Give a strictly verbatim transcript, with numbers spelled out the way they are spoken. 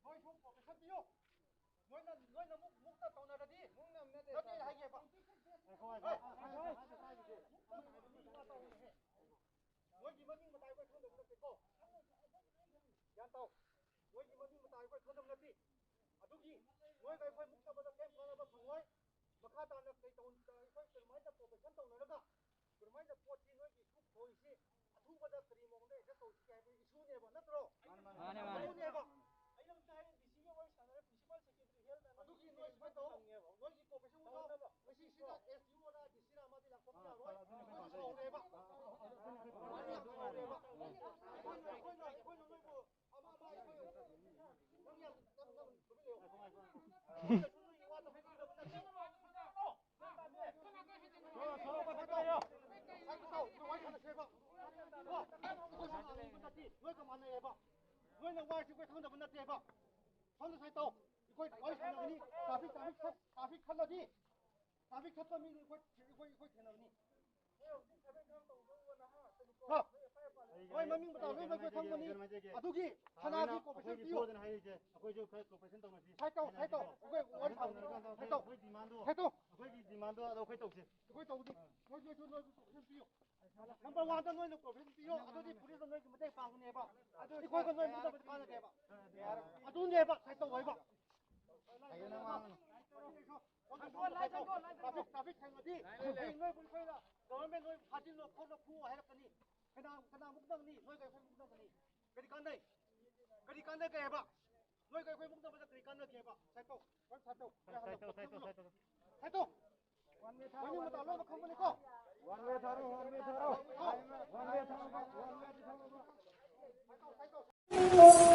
ꯅꯣꯏꯁꯨ ꯀꯣꯄꯔꯦꯁꯟ ꯄꯤꯌꯨ꯫ ꯅꯣꯏꯅ, ꯅꯣꯏꯅ ꯃꯨꯛ, ꯃꯨꯛꯇ ꯇꯧꯅꯔꯗꯤ ꯅꯠꯇꯦ ꯍꯥꯏꯒꯦꯕ꯫ ꯃꯨꯛꯇ ꯇꯧꯅꯔꯗꯤ ꯅꯣꯏꯒꯤ ꯃꯃꯤꯡ ꯃꯇꯥꯏ ꯑꯩꯈꯣꯏ ꯈꯪꯗꯕ ꯅꯠꯇꯦꯀꯣ꯫ ꯒ꯭ꯌꯥꯟ ꯇꯥꯎ꯫ ꯅꯣꯏꯒꯤ ꯃꯃꯤꯡ ꯃꯇꯥꯏ ꯑꯩꯈꯣꯏ ꯈꯪꯗꯕ ꯅꯠꯇꯦ꯫ ꯑꯗꯨꯒꯤ ꯅꯣꯏꯒ ꯑꯩꯈꯣꯏ ꯃꯨꯛꯅꯕꯗ ꯀꯔꯤꯝ ꯀꯥꯟꯅꯕ ꯐꯪꯉꯣꯏ꯫ ꯃꯈꯥ ꯇꯥꯅ ꯀꯩ ꯇꯧ-, ꯑꯩꯈꯣꯏ ꯀꯔꯝꯍꯥꯏꯅ ꯀꯣꯄꯔꯦꯁꯟ ꯇꯧꯅꯔꯒ ꯀꯔꯝꯍꯥꯏꯅ ꯄꯣꯠꯁꯤ ꯅꯣꯏꯒꯤ ꯏꯁꯨ ꯈꯣꯏꯁꯤ ꯑꯊꯨꯕꯗ ꯀꯔꯤ ꯃꯑꯣꯡꯗ ꯑꯦꯗꯖꯁ ꯇꯧꯁꯤꯒꯦ ꯍꯥꯏꯕ ꯏꯁꯨꯅꯦꯕ, ꯅꯠꯇ꯭ꯔꯣ? ꯃꯥꯅꯦ, ꯃꯥꯅꯦ꯫ ꯃꯥꯅꯦ, ꯃꯥꯅꯦ꯫ ꯑꯗꯨꯅꯦꯕ꯫ ꯑꯩ ꯅꯪ ꯇꯥꯏ, ꯗꯤ ꯁꯤꯒ ꯋꯥꯔꯤ ꯁꯥꯟꯅꯔꯦ, ꯄ꯭ꯔꯤꯟꯁꯤꯄꯥꯜ ꯁꯦꯀ꯭ꯔꯦꯇꯔꯤ ꯍꯦꯜꯊ ꯑꯗꯨꯒꯤ ꯅꯣꯏ ꯁꯨꯃꯥꯏꯅ ꯇꯧ꯫ ꯅꯣꯏꯒꯤ ꯀꯣꯄꯔꯦꯁꯟ ꯇꯧꯅꯕ꯫ ꯉꯁꯤ ꯁꯤꯗ ꯑꯦꯁ ꯗꯤ ꯑꯣ ꯔ ꯗꯤ ꯁꯤ ꯔ ꯑꯃꯗꯤ ꯂꯥꯛꯊꯣꯛꯄ ꯌꯥꯔꯣꯏ꯫ ꯑꯩꯈꯣꯏꯅ ꯁꯥꯎꯔꯦꯕ꯫ ꯑꯩꯈꯣꯏꯅ, ꯑꯩꯈꯣꯏꯅ, ꯑꯩꯈꯣꯏꯅ ꯅꯣꯏꯕꯨ ꯑꯃ, ꯑꯃ ꯑꯩꯈꯣꯏ ꯅꯪ ꯌꯥꯝ ꯇꯞ ꯇꯞꯅ ꯇꯨꯃꯤꯟ ꯂꯩꯌꯣ꯫ ꯑꯩꯈꯣꯏꯅꯁꯨ ꯅꯣꯏꯒꯤ ꯋꯥꯗꯣ ꯍꯥꯏꯕꯤꯒꯗꯕ ꯅꯠꯇꯦ꯫ ꯅꯣꯏꯒ ꯃꯥꯟꯅꯩꯌꯦꯕ꯫ ꯅꯣꯏꯒ ꯃꯥꯟꯅꯩꯌꯦꯕ꯫ ꯅꯣꯏꯅ ꯋꯥꯔꯤꯁꯤ ꯑꯩꯈꯣꯏ ꯈꯪꯗꯕ ꯅꯠꯇꯦꯕ꯫ ꯁꯣꯝꯗ ꯁꯥꯏ ꯇꯧ꯫ ꯑꯩꯈꯣꯏ ꯋꯥꯔꯤ ꯁꯥꯟꯅꯒꯅꯤ꯫ ꯇ꯭ꯔꯥꯐꯤꯛ, ꯇ꯭ꯔꯥꯐꯤꯛ ꯈꯠ-, ꯇ꯭ꯔꯥꯐꯤꯛ ꯈꯠꯂꯗꯤ, ꯇ꯭ꯔꯥꯐꯤꯛ ꯈꯠꯄ ꯃꯤꯗꯨ ꯑꯩꯈꯣꯏ, ꯑꯩꯈꯣꯏ, ꯑꯩꯈꯣꯏ ꯊꯦꯡꯅꯕꯅꯤ꯫ ꯍꯣꯏ, ꯃꯃꯤꯡ ꯃꯊꯥ ꯂꯣꯏꯅꯃꯛ ꯑꯩꯈꯣꯏ ꯈꯪꯕꯅꯤ꯫ ꯑꯗꯨꯒꯤ ꯊꯅꯥꯒꯤ ꯀꯣꯄꯔꯦꯁꯟ ꯄꯤꯌꯨ꯫ ꯁꯣꯏꯗꯅ ꯍꯥꯏꯔꯤꯁꯦ, ꯑꯩꯈꯣꯏꯁꯨ ꯈꯔ ꯀꯣꯄꯔꯦꯁꯟ ꯇꯧꯅꯁꯤ꯫ ꯁꯥꯏ ꯇꯧ, ꯁꯥꯏ ꯇꯧ꯫ ꯑꯩꯈꯣꯏ ꯋꯥꯔꯤ ꯁꯥꯟꯅꯔꯀꯥꯟꯗ ꯁꯥꯏ ꯇꯧ꯫ ꯑꯩꯈꯣꯏ ꯗꯤꯃꯥꯟꯗꯣ, ꯁꯥꯏ ꯇꯧ꯫ ꯑꯩꯈꯣꯏꯒꯤ ꯗꯤꯃꯥꯟꯗꯣ ꯑꯗꯣ ꯑꯩꯈꯣꯏ ꯇꯧꯁꯦ꯫ ꯑꯩꯈꯣꯏ ꯇꯧꯗꯤ꯫ ꯅꯣꯏ, ꯅꯣꯏꯁꯨ ꯅꯣꯏ ꯀꯣꯄꯔꯦꯁꯟ ꯄꯤꯌꯨ꯫ ꯅꯝꯕꯔ ꯋꯥꯟꯗ ꯅꯣꯏꯅ ꯀꯣꯄꯔꯦꯁꯟ ꯄꯤꯌꯨ, ꯑꯗꯨꯗꯤ ꯄꯨꯂꯤꯁꯅ ꯅꯣꯏꯒꯤ ꯃꯇꯦꯡ ꯄꯥꯡꯒꯅꯦꯕ꯫ ꯑꯩꯈꯣꯏꯒ ꯅꯣꯏ ꯃꯨꯟꯅꯕꯗꯤ ꯀꯥꯟꯅꯗꯦꯕ꯫ ꯑꯗꯨꯅꯦꯕ ꯁꯥꯏ ꯇꯧ ꯍꯥꯏꯕ꯫ ꯇ꯭ꯔꯥꯐꯤꯛ, ꯇ꯭ꯔꯥꯐꯤꯛ ꯊꯦꯡꯉꯗꯤ ꯍꯌꯦꯡ ꯅꯣꯏꯕꯨ ꯑꯩꯈꯣꯏꯅ ꯒꯚꯔꯟꯃꯦꯟ ꯅꯣꯏ ꯐꯥꯖꯤꯜꯂꯣ ꯈꯣꯠꯂꯣ ꯐꯨ ꯍꯥꯏꯔꯛꯀꯅꯤ꯫ ꯀꯅꯥ, ꯀꯅꯥ ꯃꯨꯛꯅꯒꯅꯤ? ꯅꯣꯏꯒ ꯑꯩꯈꯣꯏ ꯃꯨꯛꯅꯒꯅꯤ꯫ ꯀꯔꯤ ꯀꯥꯟꯅꯩ? ꯀꯔꯤ ꯀꯥꯟꯅꯒꯦ ꯍꯥꯏꯕ? ꯅꯣꯏꯒ ꯑꯩꯈꯣꯏ ꯃꯨꯛꯅꯕꯗ ꯀꯔꯤ ꯀꯥꯟꯅꯒꯦꯕ? ꯁꯥꯏ ꯇꯧ꯫ ꯁꯥꯏ ꯇꯧ꯫ ꯁꯥꯏ ꯇꯧ, ꯁꯥꯏ ꯇꯧ, ꯁꯥꯏ ꯇꯧ꯫ ꯁꯥꯏ ꯇꯧ꯫ ꯃꯅꯤꯡ ꯃꯇꯥ ꯂꯣꯏꯅꯃꯛ ꯈꯪꯕꯅꯤꯀꯣ? One way ꯊꯥꯔꯣ, one way ꯊꯥꯔꯣ꯫ One way ꯊꯥꯔꯣ, one way ꯊꯥꯔꯣ꯫